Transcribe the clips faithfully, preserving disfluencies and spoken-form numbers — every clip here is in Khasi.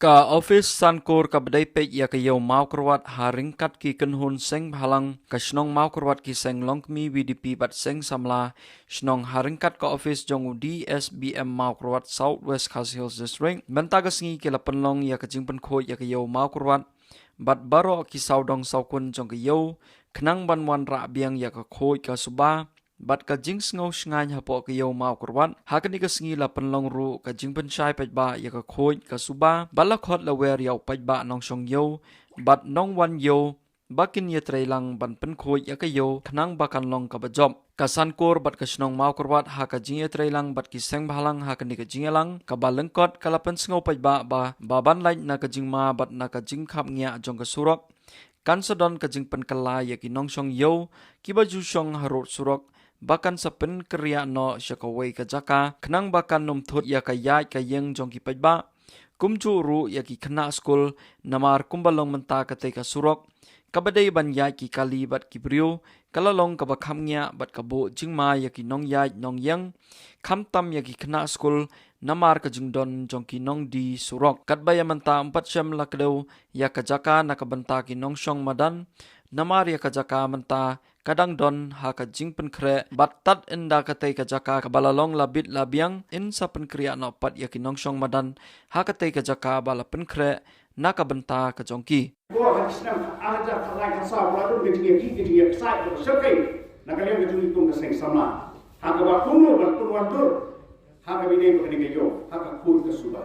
Ka office Sankor kaba dei peit ïa ka ïew Mawkyrwat ha ryngkat ki kynhun seng bhalang ka shnong Mawkyrwat, ki seng longkmie VDP bad seng samla shnong ha ryngkat ka office jong u DSBM Mawkyrwat, South West Khasi Hills District, mynta ka sngi ki la pynlong ïa ka jingpynkhuid ïa ka ïew Mawkyrwat bad baroh ki sawdong sawkun jong ka ïew khnang ban wanrah biang ïa ka khuid ka suba bad ka jingsngew shngaiñ hapoh ka ïew Mawkyrwat. Ha kane ka sngi la pynlong ruh ka jingpynshai paidbah ïa ka khuid ka suba bad la khot la wer ïa u paidbah nongshong ïew bad nongwan ïew ba kin ïatreilang ban pynkhuid ïa ka ïew khnang ba kan long kaba jop. Ka Sankor bad ka shnong Mawkyrwat ha ka jingïatreilang bad ki seng bhalang ha kane ka jingïalang kaba lyngkot ka la pynsngew paidbah ba, ba ban lait na ka jingma bad na ka jingkhapngiah jong ka surok, kan sa don ka jingpynkylla ïa ki nongshong ïew kiba ju shong harud surok ba kan sa pynkyrïah noh sha kawei ka jaka khnang ba kan ym thut ïa ka ïaid ka ïeng jong ki paidbah. Kumjuh ruh ïa ki khynnah skul, namar kumba long mynta katei ka surok kaba dei ban ïaid ki kali bad ki briew ka la long kaba khapngiah bad ka buh jingma ïa ki nongïaid nongïeng, khamtam ïa ki khynnah skul, namar ka jingdon jong ki nongdie surok. Katba ïa mynta ym pat shym la kdew ïa ka jaka na ka bynta ki nongshong madan, namar ïa ka jaka mynta ka dang don ha ka jingpynkhreh bad tad ynda katei ka jaka kaba la long la bit la biang, yn sa pynkyrïah noh pat ïa ki nongshong madan ha katei ka jaka ba la pynkhreh na ka bynta ka jong ki. Ko ha ki snem ar hajar khatlai khatsaw ba la don ka jingïakhih ka jingïaksaid kaba shyrkhei na ka liang ka jong ngi kum ka seng samla, ha kaba kumno ban pynwandur ha kaba ïadei bad kane ka ïew, ha ka khuid ka suba.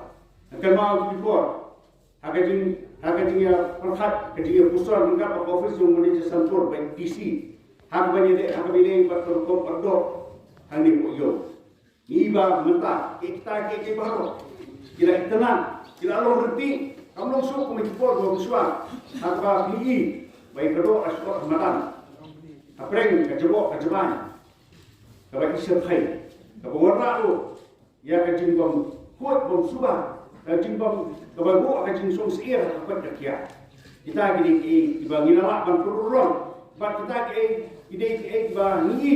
Nga kynmaw ki por ha ka jing, ha ka jingïapyrkhat, ka jingïapyrshang ryngkat bad ka office jong u manager Sankor bad DC, ha kaba ïadei, ha kaba ïadei bad ka rukom ardor hangne hapoh ïew. Ngi ba mynta, kita ki, ki baroh ki la itynnad, ki la long ryntih, kam long shuh kum ki por ba mynshuwa. Ha kaba phi i ba ïa ka doh ka shkor ha madan, hapdeng ka jabok ka jabaiñ, kaba i shyrkhei, kaba wanrah ruh ïa ka jingbym khuid bym suba, ka jingbym, kaba buh ka jingsngewsih ha ka koit ka khiah. Kita ki dei kiei kiba ngi la lah ban pynurlong, bad kita kiei ki dei kiei kiba ngi i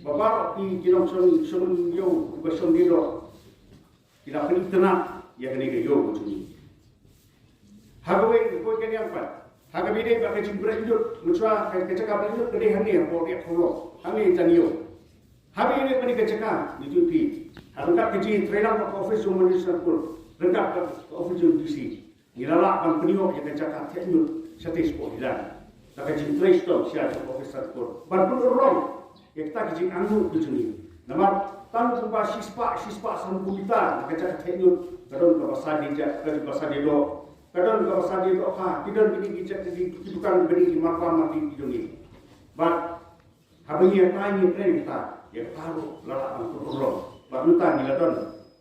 ba baroh ki, ki nongshong, shong ïew, kiba shong die doh, ki la pynitynnad ïa kane ka ïew ka jong ngi. Ha kawei ka, kawei ka liang pat, ha kaba ïadei bad ka jingbret ñiut, mynshuwa ka, ka jaka bret ñiut ka dei hangne hapoh Riat Khawlong, hangne jan ïew. Haba ïadei bad kane ka jaka, ngi tip phi, ha ryngkat ka jingïatreilang bad ka office jong u manager Sankor, ryngkat ka office jong u DC, ngi la lah ban pynïoh ïa ka jaka theh ñiut shatei shapoh Hillian. Da ka jingtrei shitom sha ka office Sankor ban pynurlong ïa kita ki jingangnud ki jong ngi. Namar tang kumba shispah, shispah sanphew mitar na ka jaka theh ñiut ka don kaba sa die ja, ka don kaba sa die doh, ka don kaba sa die dohkha, ki don kine ki jaka, ki, ki dukan, kine ki marpa mardi ki jong ngi. Bad haba ngi ïa tai ngi trei kita, ïa kata ruh la lah ban pynurlong. Bad mynta ngi la don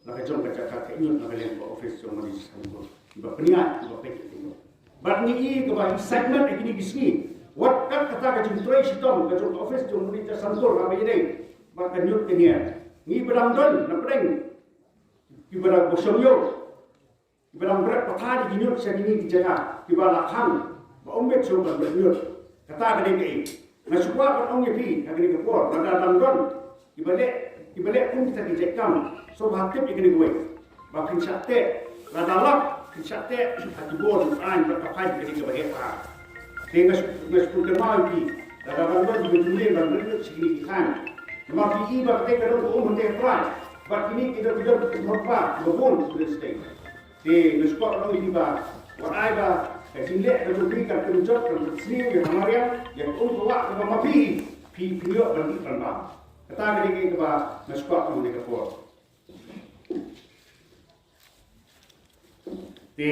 la ka jong ka jaka theh ñiut na ka liang ka office jong u manager Sankor, kiba pynïaid, kiba peit ïa kane. Bad ngi i kaba excitement ha kine ki sngi, wat kat kata ka jingtrei shitom ka jong ka office jong u manager Sankor kaba ïadei bad ka ñiut ka ñier, ngi ba dang don na pdeng kiba dang ba shong ïew, kiba dang bret pathar ïa ki ñiut sha kine ki jaka kiba la khang ba ym bit shuh ban bret ñiut. Kata ka dei kaei? Nga shu kwah ban ong ïa phi ha kane ka por, lada dang don kiba leh, kiba leh kum kita ki jait kam, sngewbha tip ïa kane kawei, ba phin shah teh, lada lap phin shah teh ha ki bor jong aiñ bad ka pyrthei kane kaba heh bha. Te nga shu, nga shu pynkynmaw ïa phi, lada dang don kiba ju leh ban bret ñiut sha kine ki thaiñ, namar phi i ba katei ka don ka um hangtei ha trai, bad kine ki don, ki don ki thor kpa kiba bun kiba don shatei. Te nga shu kwah ban ong ïa phi ba wat ai ba ka jingleh ka jong phi kan pynjot, kan pynsniew ïa ka mariang, ïa ka um ka wah kaba ma phi, phi, phi ïoh ban dih ban bam. Kata ka dei kaei kaba nga shu kwah ban ong ha kane ka por. Te